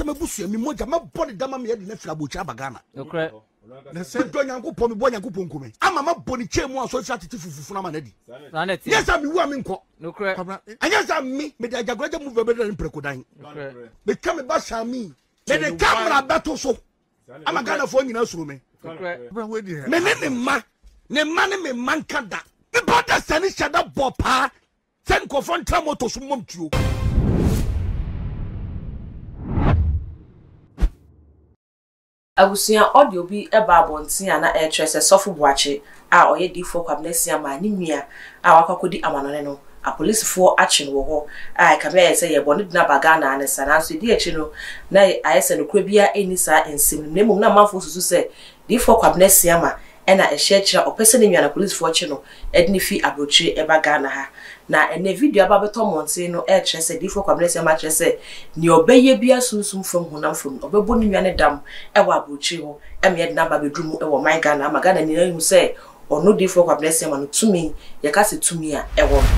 Sɛ m'abusua, me mogya, mɛbɔ ne dam ama yɛde no afiri abokyire aba Ghana. Nokorɛ. Medɔ Nyankopɔn, mebɔ Nyankopɔn nku me ama mabɔ ne kyɛn mu asɔre fie atete fufufunu ama no adi. Saa na ɛteɛ. Nyɛ sɛ mewu a menkɔ. Nokorɛ. Ɛnyɛ sɛ me, mede agyagoragya mu bɛbɛdane mprɛkodan. Nokorɛ. Metwa me ba Shami, mede camera bɛto so ama Ghanafoɔ nyinaa suro me. Nokorɛ. Me ne ne mma, ne mma ne me mma nka da. Me ba da sani hyɛ da bɔ paa Sɛ nkurɔfoɔ ntra moto so mmom tuo. Abusua audio bi baa abɔnten a na ɛrekyerɛ sɛ Sɔfo Boakye a ɔyɛ Diyifoɔ Kwabena Asiamah ne nua a wakɔ akɔdi amanɔne no, apolisifoɔ akye no wɔ hɔ a ɛkame ayɛ sɛ yɛrebɔ ne de no aba Ghana ha ne saa. Nanso ɛdi akyire no, na ayɛ sɛ nokorɛ biara nni saa nsɛm no mu na mmom na amanfoɔ susu sɛ Diyifoɔ Kwabena Asiamah na ɛhyɛ akyire a ɔpɛ sɛ ne nua no apolisifoɔ kye no de no fi abrokyire ba Ghana ha. Na ɛnnɛ video aba abɛtɔ mmɔnten no ɛrekyerɛ sɛ Diyifoɔ Kwabena Asiamah akyerɛ sɛ nea ɔbɛyɛ biara sunsum fam honam fam no ɔbɛbɔ ne nua no dam wɔ abrokyire hɔ ma yɛde no aba abɛduru mu wɔ ɔman Ghana ama Ghana nyinaa ahu sɛ ɔno Diyifoɔ Kwabena Asiamah no tumi yɛka sɛ tumi a ɛwɔ no.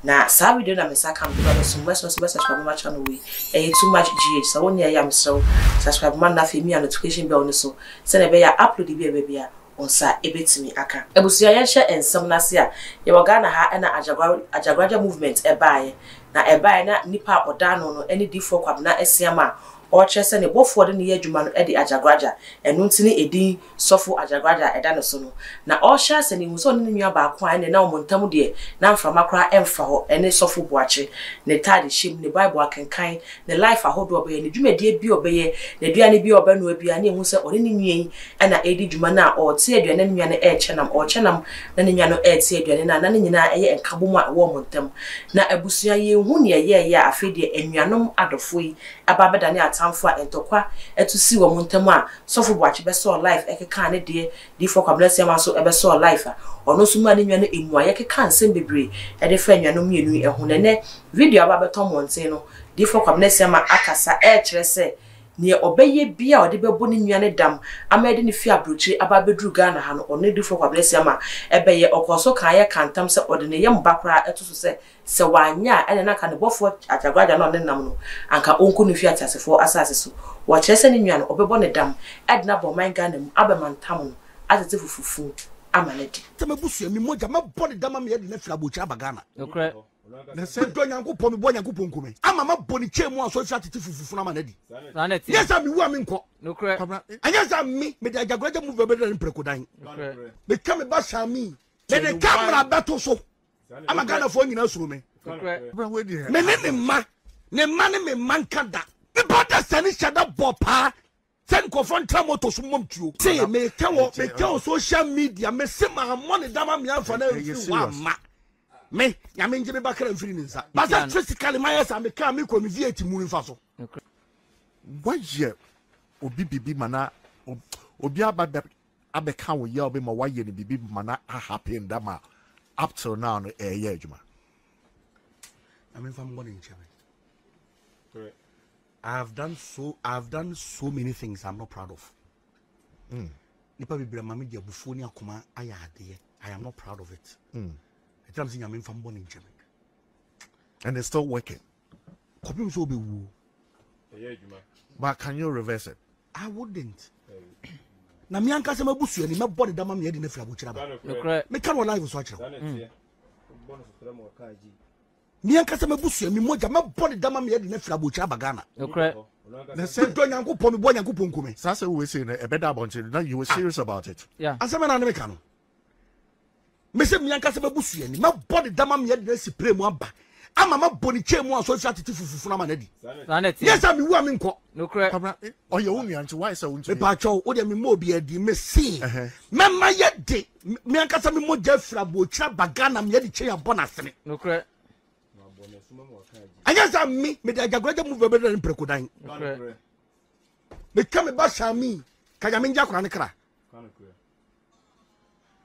Na saa video no na me nsa aka mede ba bɛso mo mɛsrɛ sɛ wobɛ subscribe ma channel wei ɛyɛ too much GH sɛ wonyɛɛ yɛ a mesrɛ wo subscribe ma no na afei mia notification bell no so sɛnea ɛbɛyɛ a upload bi a ɛba biara wo nsa bɛtumi aka. Abusua yɛnhyɛ nsɛm no ase a, yɛwɔ Ghana ha na Agyagwaraja movement baeɛ. Na ɛbaeɛ na nipa a ɔda ano no ne Difoɔ Kwabena Asiam a ɔrekyerɛ sɛ ne bɔfoɔ de no yɛ adwuma no de Agyagwaraja, ɛno nti ne edin Sɔfo Agyagwaraja a ɛda ne so no. Na ɔrehyɛ ase no yɛhu sɛ ɔne ne nua baako a ɛnneɛ na wɔn ntam deɛ na mframa koraa mfa hɔ ne Sɔfo Boakye, ne ntaade hyɛ mu, ne Bible akenkan, ne life ahodoɔ a ɔbɛyɛ, ne dwumadie bi a ɔbɛyɛ, n'aduane bi a ɔbɛnoa biara na yɛhu sɛ ɔne ne nua yi na ɛredi dwuma no a ɔrete aduane na ne nua no rekyɛ nam, ɔrekyɛ nam na ne nua no rete aduane no a na ne nyinaa ɛyɛ nkabom a ɛwɔ wɔn ntam. Na abusua yɛnhu nea ɛyɛeɛ a afei deɛ anuanom adɔfoɔ yi aba abɛdane atamfo a ntɔkwa atu sii wɔn ntam a Sɔfo Boakye bɛsɔɔ life ɛkekaa ne deɛ, Diyifoɔ Kwabena Asiamah nso bɛsɔɔ life a ɔno nso maa ne nua no mmuaeɛ kekaa nsɛm bebree de faa anuanom mmienu yi ho. Na ɛnnɛ video aba abɛtɔ mmɔnten no, Diyifoɔ Kwabena Asiamah akasa rekyerɛ sɛ neɛ ɔbɛyɛ biara a ɔde bɛbɔ ne nua no dam ama yɛde no fi abrokyire aba abɛduru Ghana ha no, ɔno Diyifoɔ Kwabena Asiamah bɛyɛ. Ɔkɔɔ so kaeɛ kaa ntam sɛ ɔde ne yam ba koraa to so sɛ Sɛ wanyɛ a, ɛnneɛ na anka ne bɔfoɔ Agyagwagya no a ɔne no nam no, anka ɔnku no mfiri ateasefoɔ asase so. Wɔkyerɛ sɛ ne nua no, ɔbɛbɔ no dam de no aba ɔman Ghana mu abɛmantam no atete fufufu ama no adi. Sɛ m'abusua, me mogya, mɛbɔ ne dam ama yɛde no afiri abokyire aba Ghana. Nokorɛ. Medɔ Nyankopɔn, mebɔ Nyankopɔn nku me ama mabɔ ne kyɛn mu asɔre fie atete fufufunu ama no adi. Saa na ɛteɛ. Nyɛ sɛ mewu a menkɔ. Nokorɛ. Ɛnyɛ sɛ me, mede agyagoragya mu bɛbɛdane mprɛkodan. Nokorɛ. Metwa me ba Shami, mede camera bɛto so. ama ghanafoɔ nyinaa suro me me ne ne mma ne mma ne me mma nka da nipa da sani hyɛ da bɔ paa sɛ nkurɔfoɔ ntra moto so mmom tuo se meka wɔ meka wɔ social media me se maa mmɔ ne dama me amfa na mfiri hɔ amma me nyame ngye me bakra mfiri ne nsa basa physically mayɛ sa meka me kɔ me V8 mu mfa so wayɛ obi bibi ma na obi aba abɛka wo yaw bi ma wayɛ no biribi ma na ahappen da ma up till now no ɛyɛ adwuma. Na memfa mbɔ ne nkyɛ me. I have done so I have done so many things I'm not proud of. Mm. Nipa bebree ma me de abufuo ne akoma ayɛ adeɛ. I am not proud of it. Mm. Ɛtena sɛ nyame mfa mbɔ ne nkyɛ me. And it's still working. Kɔpem sɛ wobɛwuo. But can you reverse it? I wouldn't. Na me ankasa m'abusuani mɛbɔ ne dama me adi no afiri abokyerɛ aba. Meka no wɔ live so akyerɛ wo. Me ankasa m'abusua me mogya mɛbɔ ne dama me adi no afiri abokyerɛ aba Ghana. Medɔ Nyankopɔn mebɔ Nyankopɔn nku me. Saa sɛ wei sei no ɛbɛda abɔnten na you were serious about it. Asɛm na ne meka no. Mese me ankasa m'abusuani mɛbɔ ne dam ama yɛde no asi pire mu aba ama mabɔ ne kyɛn mu asɔre fi atete fufufunu ama no adi. Nyɛ sɛ mewu a menkɔ. Ɔyɛ wo nua nti why sɛ wontumi. Mepaakyɛw wo deɛ memmɔ obi adi mese mɛma yɛde me ankasa me mogya afiri aboɔkyiri aba Ghana me yɛde kyɛn abɔ n'asene. Ɛnyɛ sɛ me mede agyagoragya mu bɛbɛdɛ ne mprɛkodan. Metwa me ba Shami ka nyame ngya akora ne kra.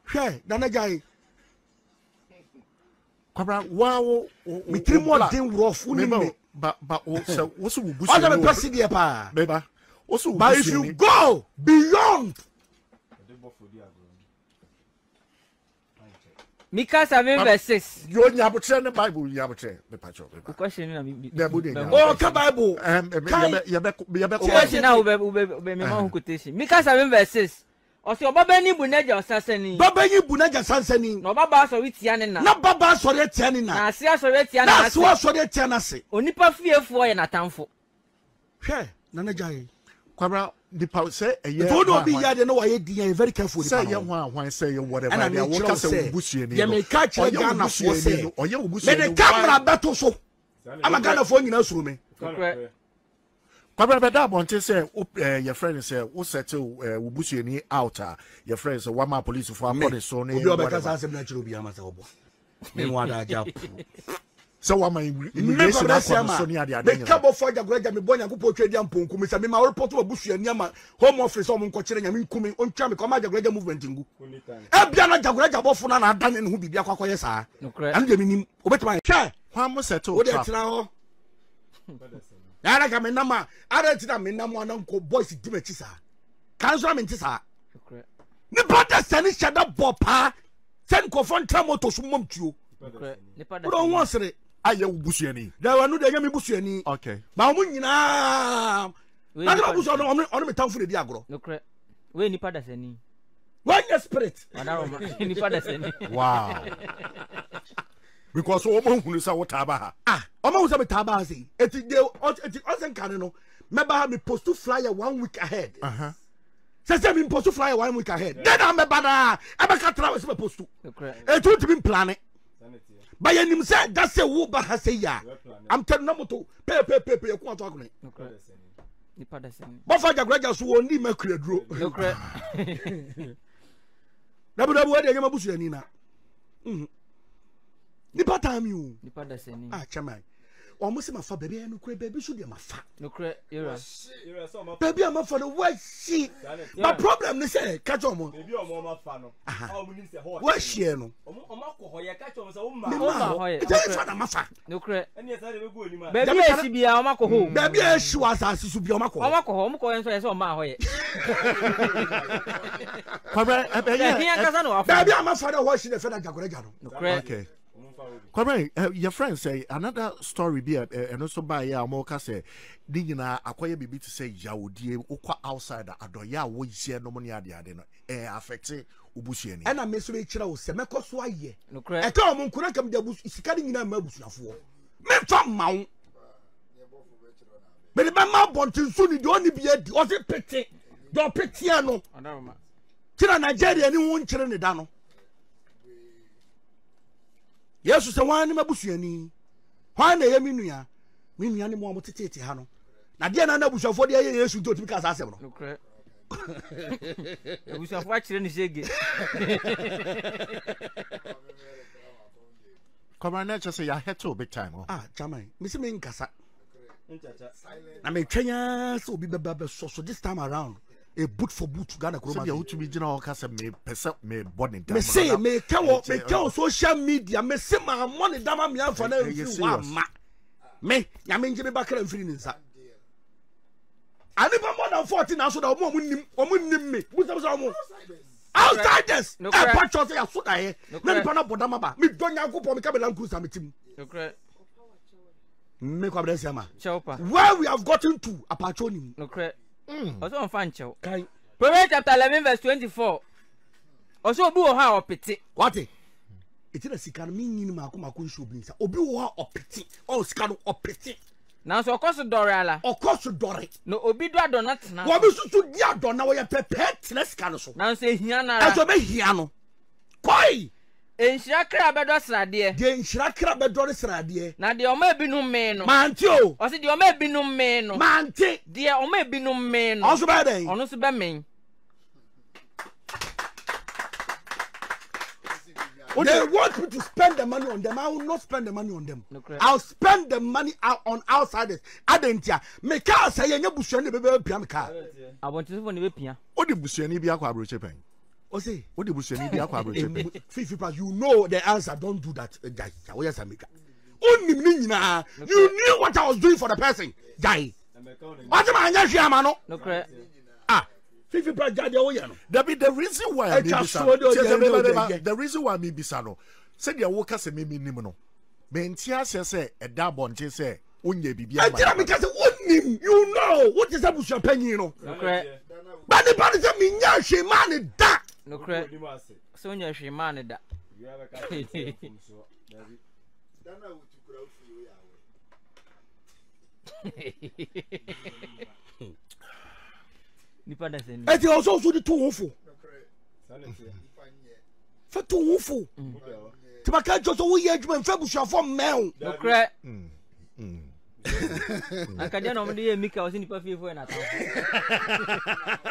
Hwɛ nana gyae. Kwabra waa wo me tiri mu ɔden rough wo nim me. Ba ba o sɛ wo so wo busu. Ɔsɛ me pɛ si deɛ paa. Beba wo so wo busu. But if you go beyond. Mika 7 verse 6. Yo nyabotrɛ ne Bible nyabotrɛ mepakyɛw meba. Question na mi. Na bu de nya. Oh ka Bible. Kan. Yɛbɛ yɛbɛ kɔ. Question na wo bɛ wo bɛ me ma ho quotation. Mika 7 verse 6. Ɔsɛ ɔbabanyin bu n'agya ɔsasani. Babanyin bu n'agya sansani. Na ɔbabaa asɔre tia ne na. Na babaa asɔre atia ne na. Na ase asɔre atia n'ase. Na asew asɔre atia n'ase. Onipa fiefoɔ yɛ n'atamfo. Hwɛ, Nana gyae. Kwabra nipa sɛ ɛyɛ. Nti wo ne obi yɛ adeɛ na wayɛ din a yɛ very careful nipa no. Sɛ ɛyɛ hwan hwan sɛ ɛyɛ whatever ɛna deɛ mekyerɛ wɔka wo sɛ sɛ wo busuani deɛ no meka kyerɛ ɔyɛ wo Ghanafoɔ busuani sɛ no ɔyɛ wo busuani mede why camera bɛto so ama Ghanafoɔ nyinaa suro me. Nokorɛ. Kwabra bɛda abɔnten sɛ wo ɛɛ yɛfrɛ no sɛ wo settle ɛɛ wo busuani out a yɛfrɛ no sɛ wama apolisifoɔ Me akɔ ne so ne obi a ɔbɛka whatever saa asɛm no akyerɛ obiara ma sɛ ɔboa me no adagya po. Sɛ wama immigration akɔ no so ne ade ade meka nyinaa. bɔfo agyagora agya mebɔ nyankopɔn twa di amponku me sɛ mema worepɔto abusuani ama home office sɛ ɔmo nkɔkyerɛ nyame nku me ɔntwa me kɔma agyagora agya movement ngu ebia na agyagora agya bɔfo no na adane ne ho biribi akɔ akɔyɛ saa ɛno deɛ menim wobɛtumi ayɛ hwɛ Hwan mo settle wode trap. tena hɔ na ara ka menam a ara nti na menam a na nkɔ boys di m'akyi saa ka nso na mente saa nipa da sani hyɛ da bɔ paa sɛ nkurɔfoɔ ntra moto so mmom tuo wode wo ho ɔsere ayɛ wo busuani da wano deɛ ɛnyɛ me busuani okay ba wɔn nyinaa na sɛ mabusua no ɔno ɔno me tamfo na di agorɔ nokorɛ wei nipa dasani wanyɛ spirit nipa dasani wow because wɔn ahunu sɛ wotaa ba ha ah wɔn ahunu sɛ metaa ba ha sɛ eti de eti ɔsɛ nkane no mɛba ha me post flyer one week ahead. Uh -huh. Sɛ sɛ mi mpostu flyer one week ahead. Dɛn na mɛba daa ɛbɛka tra wɔ sɛ mɛpostu. Etu ntumi mplane. Ba yɛ nim sɛ da sɛ wo ba ha sɛ yi a. I'm telling na moto pepepepe yɛ ko ato akone. Bɔfa jagoraja so wɔn ni ma kura duro. Dabi dabi wɔde ɛnyɛ ma busuani na. Mhm. Nipa taa mi o. Nipa dasani. Ah chairman. Wɔn sɛ ma fa baabi a nokorɛ baabi so deɛ ma fa. Nokorɛ yɛra. Baabi a ma fa no wɔasi. Ba problem ne sɛ ka kyerɛ wɔn. Baabi a wɔn ma fa no. A wɔn nim sɛ hɔ. Wɔahyia no. Wɔn akɔ hɔ yɛ ka kyerɛ wɔn sɛ wɔn ma. Me ma hɔ. Ɛgya yɛ fa na ma fa. Nokorɛ. Ɛni ɛsɛ de bɛ gu onim a. Baabi a esi bia wɔn akɔ hɔ. Baabi a esi wɔ asase so bia wɔn akɔ hɔ. Wɔn akɔ hɔ wɔn kɔ yɛ nso yɛ sɛ wɔn ma hɔ yɛ. Kwabra ɛbɛyɛ. Ɛhin ankasa na wafa. Baabi a ma fa no hɔ si na ɛfɛ na jagoraja no. Nokorɛ. Okay. Kwabena, eh, your friend say another story bi a eh, ɛno nso baeɛ a wɔka sɛ ne nyinaa akɔyɛ biribi te sɛ yawodie wokɔ outside a adɔyɛ a woyɛ nom ne adeade no ɛyɛ eh, affecte wo busuani. Ɛna me nso mekyerɛ wo sɛ mɛkɔ so ayɛ. Nokorɛ. Ɛka wɔn nko na nka mede abu sika no nyinaa ma abusuafoɔ. Memfa mma wo. Mede bɛma abɔnten so ni deɛ ɔne bi adi ɔse pete deɛ ɔpeteɛ no. Kyerɛ Nigeria ni ho nkyere ne da no. Yesu sɛ, Hwan ne m'abusuani? Hwan na ɛyɛ me nua? Me nua ne mo a moteteete ha no. Na deɛ na na abusuafoɔ de ayɛ Yesu nti ɔtumi kaa saa asɛm no. Abusuafoɔ akyerɛ ne hyege. Kwabena na ɛkyɛ sɛ yɛahɛtew big time. Oh. Ah, chairman, mesi me nkasa. Na metwɛn ara sɛ obi bɛba bɛsɔ so this time around. A boot for boot Ghana kuroma. Sɛdeɛ wotumi gyina hɔ ka sɛ mepɛ sɛ mebɔ ne dam. Mese meka wɔ meka wɔ social media mese maa mmɔ ne dam amea nfa na mfiri hɔ ama me nyame ngye me ba kra mfiri ne nsa. Anipa more than 40 na so da ɔmo ɔmo nim ɔmo nim me busabusa ɔmo outsiders ɛpa kyɛw sɛ yaso daeɛ na nipa no abɔ dam aba medɔ Nyankopɔn meka me Land Cruiser me tim. Me kwabena siama where we have gotten to apatwo nim. Mm. Ɔsɛ ɔmfa nkyɛw. Kan. Proverbs chapter 11 verse 24. Ɔsɛ obi wɔ hɔ a ɔpete. Wate. Eti na sika no menyi no maako maako nhyɛ obi nsa. Obi wɔ hɔ a ɔpete. Ɔwɔ sika no ɔpete. Nanso ɔkɔ so dɔre ala. Ɔkɔ so dɔre. Na obi dɔ adɔna tena. Wɔbi soso di adɔna wɔyɛ pɛpɛɛ tena sika no so. Nanso ehia no ara. Ɛso ɛbɛhia no. Kɔe! Nhyira kra bɛdɔ sradeɛ. Deɛ nhyira kra bɛdɔ ne sradeɛ. Na deɛ ɔma ebinom mee no. Mante o. Ɔse deɛ ɔma ebinom mee no. Mante. Deɛ ɔma ebinom mee no. Ɔno nso bɛyɛ dɛn? Ɔno nso bɛmee. They want me to spend the money on them. I will not spend the money on them. I'll spend the money out on outsiders. Adentia. Me car say yenye busuani bebe pia me car. Abɔntesofo ne bepia. Wode busuani bi akɔ aburokye pɛn? Ose. Wode busuani bi akɔ aburokye pɛn? Fifi pa, you know the answer. Don't do that. Jai, woyɛ sɛ metwa. Onim ne nyinaa. You knew what I was doing for the person. Jai. Wate ma anyɛ hwee ama no. Ah, Fifi pa gya deɛ woyɛ no. Dabi, the reason why mi bisa no, the reason why mi bisa no, Sɛdeɛ woka sɛ me mennim no, mente aseɛ sɛ ɛda abɔnten sɛ wonyɛ biribi ama Ɛnti na meka sɛ wonim, you know, wote sɛ abusuapanyin no. Nokorɛ. Ba nipa no sɛ menyɛ hwee maa ne da. Nokorɛ. Sɛ wonyɛ hwee maa ne da. Nipa da sɛ ni. Ɛnti ɔsɛ ɔso de to wo fo. Fa to wo fo. Nti maka kyerɛ sɛ woyɛ adwuma mfa abusuafoɔ mmɛn wo. Nokorɛ. Anka deɛ na wɔde yɛ Mika ɔsɛ nipa fiefoɔ yɛ n'atamfo.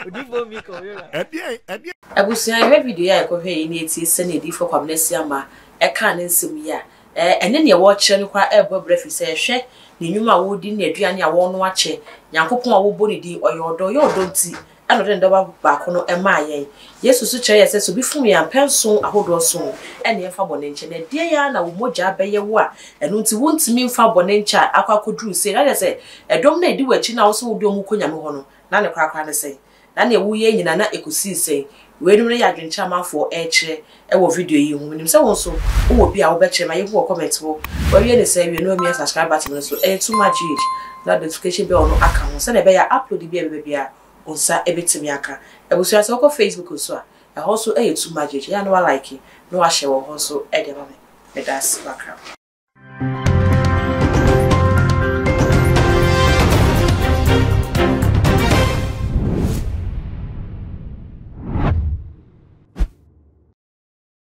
Odiyifoɔ Mika ɔyɛ. Ɛdeɛn ɛdeɛn. Abusua, yɛhwɛ video yi a yɛkɔhwɛɛ yi na yɛtie sɛnea Adiyifoɔ Kwabena Asiamah ɛkaa ne nsɛm yi a, ɛɛ ɛne nea wɔrekyerɛ no koraa ɛrebɔ abira firi sɛ yɛhwɛ ne nnwuma a wɔredi ne aduane a wɔrenoa kyɛ Nyankopɔn a wɔbɔ ne din, ɔyɛ ɔdɔ, ɔyɛ ɔdɔ nti ɛna ɔde ne Dɔba baako no maa yɛn. Yesu nso kyerɛ yɛn sɛ, sɛ obi fom yɛn a, mpɛn nson ahodoɔ nson na yɛmfa bɔne nkyɛ. Na ɛdeɛn ara na wo mogya bɛyɛ wo a ɛno nti wontumi mfa bɔne nkyɛ a akɔ akɔduru sei? Na kyerɛ sɛ, ɛdɔm no a ɛdi w'akyi no a wose wode wɔn rekɔ Nyame hɔ no, na ne korakora ne sɛn? Na nea woreyɛ nyinaa na ɛkɔsii sɛn? Weinom no yɛ adwenkyerɛ a amanfoɔ rekyerɛ wɔ video yi ho. Menim sɛ wo nso wowɔ bi a wobɛkyerɛ ma yɛhu wɔ comment hɔ. Wawie ne saa wie no wamia subscribe button no so, ɛyɛ too much GH, na notification bell no aka ho sɛdeɛ ɛbɛyɛ a upload bi a ɛbɛba biara wo nsa bɛtumi aka. Abusua sɛ wokɔ Facebook nso a, ɛhɔ nso yɛ too much GH, ɛyɛ a na wa like na wa share wɔ hɔ nso de ama me. Meda ase wakra.